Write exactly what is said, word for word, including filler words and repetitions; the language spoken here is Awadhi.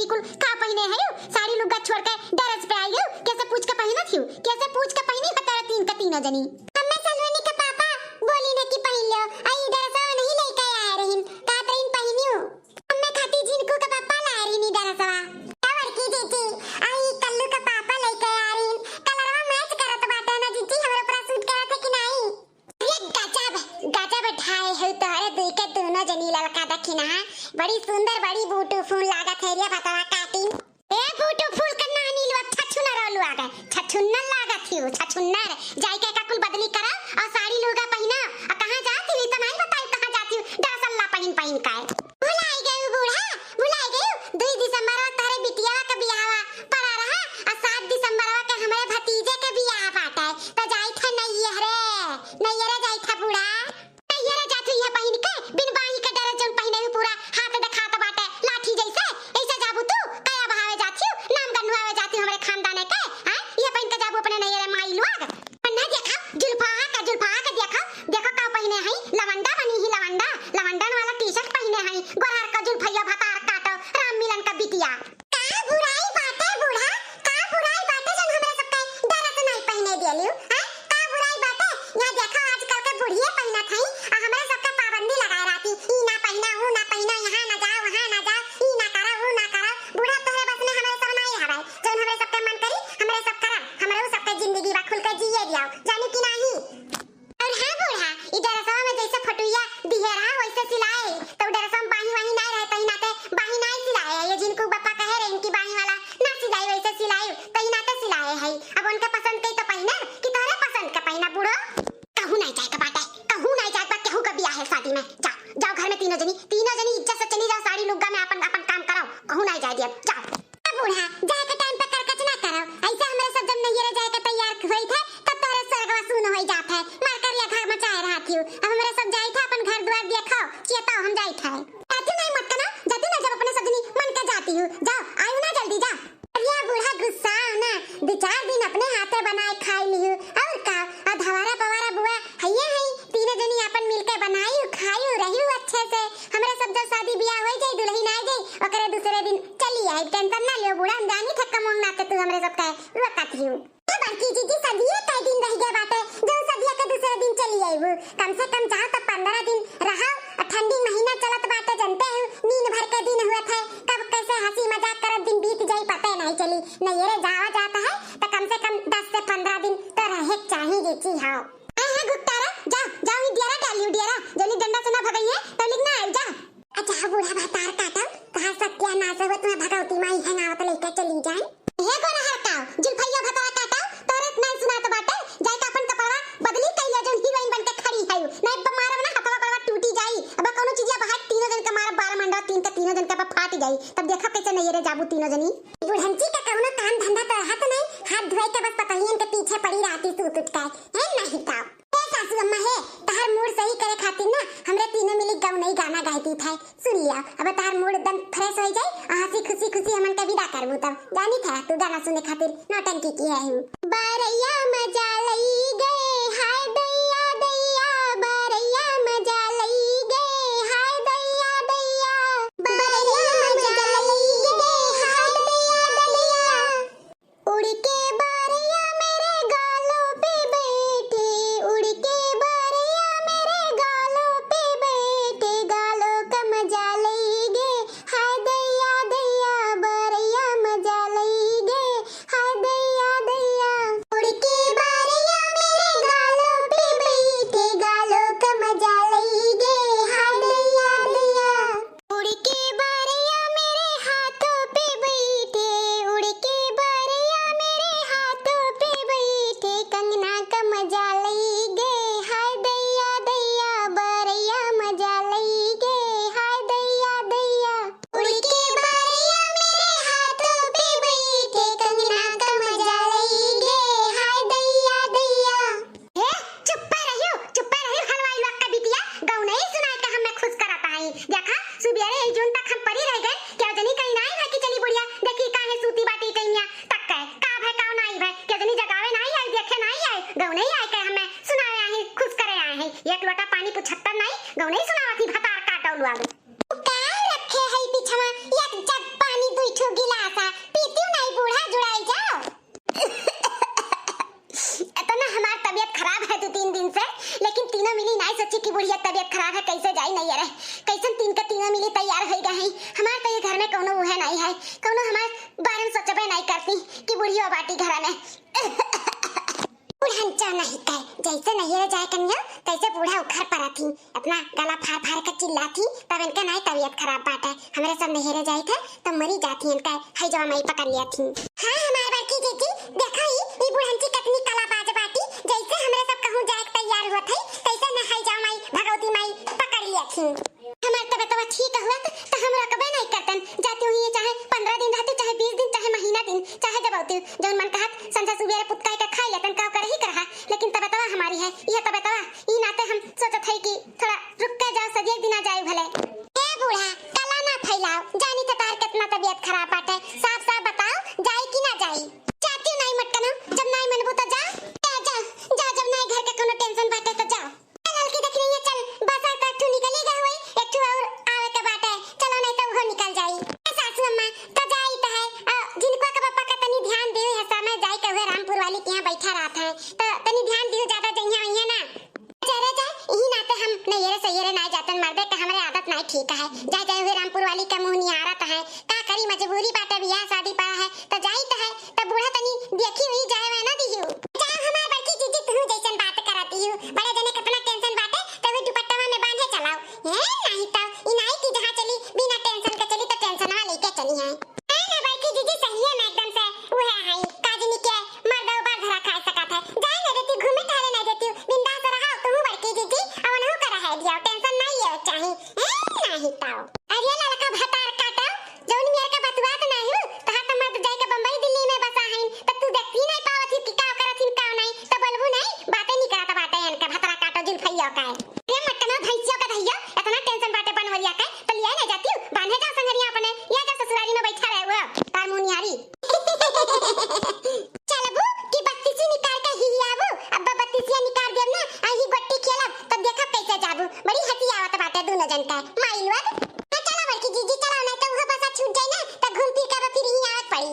ई कुल का पहिने हयू? साड़ी लुग्गा छोड़ के dress पे आइ गयू। केसे पूछ के पहिनत हयू? केसे पूछ के पहिनी हतारा तीन के तीनों जनी? हम्मे सलोनी के पापा बोली न कि पहिन लो। आ ई dress नहीं लइके आए रहिन। कहत रहिन पहिनियो। हम्मे खाती झिनकू के पापा लाए रहिन ई dress वा। ए बड़की जीजी, आ ई कल्लू के पापा लइके आए रहिन। Colour वा match करत बाटे ना जीजी, हमरे ऊपर suit करत है कि नहीं? अरे गजब, गजब ढाए है तोहरे दुई के दोनों जनी ललका दखिना। बड़ी सुंदर, बड़ी beautiful लागत है रे भतवा cutting। ए beautiful के नानी लोग, छछुनर लोग, छछुन्नर लागत ही, छछुन्नर। जाई के का कुल बदली करा और साड़ी लुगा पहिना। और कहाँ जात ही, तो नहीं बताई कहाँ जात ही, dress ला पहिन पहिन के। भुलाई गयू बूढ़ा, भुलाई गयू। दुई दिसंबर तोहरे बिटिया के बियाहवा पड़ा रहा, आ सात दिसंबर के हमरे भतीजे के बियाह बाटे, त जाई थे नैहरे, नैहरे जाई थे बूढ़ा। नैहरे जात हुई है पहिन के, बिन बाही के dress जौन पहिने हुई पूरा हाथ देखात बाटे, लाठी जैसे, ऐसे जाबू तू, कया बहावे जात हूँ, नाम गन्हुआवे जात हूँ हमरे खानदाने के, हैं? ये पहिन के जाबू अपने नैहरे माई लोग। अन्ना देखा, जुल्फा का, जुल्फा का देखा, देखा का पहिने हई, लवंडा बनी ही लवंडा, लवंडन वाला T-shirt पहिने हई, गोरहर का जुल्फैया भतार काटो, राम मिलन का बिटिया। का बुराई बाटे बूढ़ा, का बुराई बाटे जौन हमरे सबके dress नहीं पहिने देलियो, हैं? का बुराई बाटे? यहाँ देखा आजकल के बुढ़िए पहिनत हई, आ हमरे सबके पाबंदी लगाए रहती, ई ना पहिना, ऊ ना पहिना, यहाँ ना जाओ, वहाँ ना जाओ, ई ना करा, ऊ ना करा। बूढ़ा तोहरे बस में हमरे सब नहीं हवे, जौन हमरे सबके मन करी, हमरे सब करा, हमरे ऊ सबके जिंदगी बा, खुल के जिए दियाओ, जानी कि नहीं? और हाँ बूढ़ा, ई dress वा में जैसे फोटुइया दिहे रहा वैसे सिलाए, तो ऊ dress वा में बाही वाही नाय रहे, तही नाते बाही नाय सिलाए है। ये जिनको बप्पा कहे रहे इनकी बाही वाला ना सिलाई, वैसे सिलाई, तही नाते सिलाए है। अब उनके पसंद के तो पहिना कि तोहरे पसंद के पहिना बूढ़ो। कहूँ नाय जाए के बाटे, कहूँ नाय जाए के बा, केहू का बियाह है शादी में। जाओ, जाओ घर में तीनों जनी, तीनों जनी इज्जत से चली जाओ, साड़ी लुग्गा में अपन, अपन काम कराओ, कहूँ नाय जाए दिया, जाओ। ए बूढ़ा, जाए के time पे करकच ना करो। ऐसे हमरे सब जब नैहरे जाए के तैयार होई थे, तब तोहरे सरगवा सून होई जात है। मार करिया घर मचाए रहत हियो। अब हमरे सब जाई थे, अपन घर दुआर देखो, चेताओ हम जाई थे। जाती नहीं मत कना, जाती ना जब अपने सजनी मन के जाती हूँ। जाओ, आयु ना जल्दी जा। अरे बूढ़ा गुस्सा ना, दो चार दिन अपने हाथे बनाए खाई लिहू। और का, आ धवारा पवारा बुआ हइये हई, तीनों जनी अपन मिलके बनाई खाई रही अच्छे से। हमरे सब जब शादी बियाह होई जाई, दुल्हन आ जाई, ओकरे दूसरे दिन चली आई। Tension ना लियो बूढ़ा, हम जानी थे कमोंग नाते तू हमरे सब के रोकत हियो। ए बड़की जीजी, सदिये कै दिन रह गए बाटे, जो सदिया के दूसरे दिन चली आईबू। कम से कम जाओ तो पन्द्रह दिन रहो, और ठंडी महीना चलत बाटे, जानते हो, नींद भर के दिन हुआ थे, कब कैसे हंसी मजाक करत दिन बीत जाई, पता ही नहीं चली। नैहरे जावा जाता है तो कम से कम दस से पन्द्रह दिन तो रहे के चाही जीजी। हाँ। हाँ, हाँ, गुप्तारा, जाओ, जाओ, ही दियरा डालियो, दियरा, जल्दी डंडा से ना भगाइए, तो लिख ना आयो, जाओ। अच्छा, बूढ़ा भतार काटो, कहाँ सत्यानाश हो, तुम्हें भगवती माई है ना, तो लेके चली जाए। हे गोरा हरकाओ, जुल्फैया भतवा काटो, तोरे नहीं सुनात बाटे, जाए के अपन कपड़वा बदली कइले, जौन हीरोइन बन के खड़ी है, नहीं तो मारब ना, हथवा गोड़वा टूटी जाई। अब कौनो चीजिया बहाई, तीनों जन के मारब, बारह मंडवा तीन के तीनों जन के अब फाट जाई, तब देखब कैसे नैहरे जाबू तीनों जनी। बुढ़ंची का कौनो काम धंधा तो रहत नहीं, हाथ धोए के बस पतोहियन के पीछे पड़ी रहती सूत उठ के, है नहीं का? ए सासू अम्मा हे, तहार mood सही करे खातिर ना हमरे तीनों मिली गौनई गाना गाई दीत है, सुन लिया। अब तहार mood एकदम fresh हो जाए और हंसी खुशी खुशी हमन के विदा करबू, तब जानी था तू गाना सुने खातिर नौटंकी की है। बारैया मजा लई गए, हाय दैया दैया, बारैया मजा लई गए, हाय दैया दैया, बारैया मजा लई गए, हाय दैया दैया। उड़ के बारैया मेरे गालों पे बैठे, उड़ के बारैया मेरे गालों पे बैठे, गालों का मजा लेंगे, हाय दैया दैया, बारैया मजा लेंगे, हाय दैया दैया। कौनो हमार बारे में सोचबे नहीं करती कि बुढ़ियो बाटी घरा में। बुढ़न चा नहीं कहे, जैसे नैहरे जाए कनिया, तैसे बूढ़ा उखर परत ही। इतना गला फार फार के चिल्लात ही, तब इनका नहीं तबीयत खराब बाटे। हमरे सब नैहरे जाइत है, तब मरी जात ही, इनका है जवा माई पकड़ लिया थी। हाँ, हमार बड़की जीजी, देखा ही, ई बुढ़न ची कितनी कला बाज बाटी, जैसे हमरे सब कहूँ जाए के तैयार हुआ थे, तैसे न है जवा माई, भगवती माई पकड़ लिया थी। हमार तबियतवा ठीक हुआ त, त हम रोकबे नहीं करतन। जाती हुई चाहे पन्द्रह दिन रहती, चाहे बीस दिन, चाहे महीना दिन, चाहे जब आती, जौन मन कहत संझा सुबेरे पुतकाई के खाई लेतन, का करे ही करहा, लेकिन तबियतवा हमारी है, यह तबियतवा, ई नाते हम सोचत है कि थोड़ा रुक के जाओ, सदिया एक दिन आ जाए भले। ए बूढ़ा, कला ना फैलाओ, जानी त तार कितना तबियत खराब बाटे, साफ साफ बताओ, जाई कि ना जाई? जाती नहीं मटकनो, जब नहीं मनबू त जा, जा, जा, जा, जब नहीं घर के कोनो टेंशन बाटे त जा। चल, ललकी देखनी है, चल, बस एक ठू निकली गए हुई, एक ठू और आवे के बाटे, चलो नहीं तो वो निकल जाई। ए सासू अम्मा, तो जाई तो है, अ, जिनको के पापा का तनी ध्यान दियो, है समय जाई के हुए रामपुर वाली के यहाँ बैठा रहत है, तो तनी ध्यान दियो, ज्यादा जइया वइया ना। जा रे जा, यही नाते हम नैहरे सैहरे ना जातन, मर्दे के हमरे आदत नहीं ठीक है, जा जाए हुए रामपुर वाली का मुँह निहारत है, का करी, मजबूरी बाटे, बियाह शादी पड़ा है, त जाई त है, त बूढ़ा तनी देखी हुई जाए वै ना दिहू। जाओ हमार बड़की जीजी, तू जैसन बात करत दिहू, बड़े जने कितना टेंशन बाटे, त वही दुपट्टवा में बांधे चलाओ। हे, नहीं त, ई नाई कि जहाँ चली, बिना टेंशन के चली, त टेंशनवा लेके चली है। है ना बड़की जीजी, सहिए में एकदम से, उहे है, काजनी के मर्दो बार धरा खाए सकत है। जाए नहीं देती, घूमे टहले नहीं देती, बिंदास रहा, तू बड़की जीजी, अवनहु का रहे दिया, टेंशन नहीं लेवे चाही। ए, नहीं त। अरे ललका भतार काटा, जौन मेर का बतुआत नाही हूँ, तहा त मर्द जाए के बम्बई दिल्ली में बसा हईन, त तू देखती नहीं पावत ही कि का करत हिन, का नहीं, त बोलबू नहीं, बातें नहीं करत बाटे इनका भतरा काटो जुल्फैया का है। ये मटनो भैंसियों का धैया, इतना टेंशन बाटे बनवरिया का, त लिया नहीं जाती हूँ, बांधे जाओ संगरिया अपने, या जाओ ससुरारी में बैठा रहे हुआ, तार मुनियारी। चलबू कि बत्तीसी निकाल के ही आबू, अब बत्तीसिया निकाल देब ना, अही गोटी खेलब, तब देखब कैसे जाबू, बड़ी हंसी आवत बाटे दोनों जन का, माई लोग। ना चला बड़की जीजी, चला, नहीं तो वो बसा छूट जाए ना, तो घूम फिर के अब फिर ही आवत पड़ी।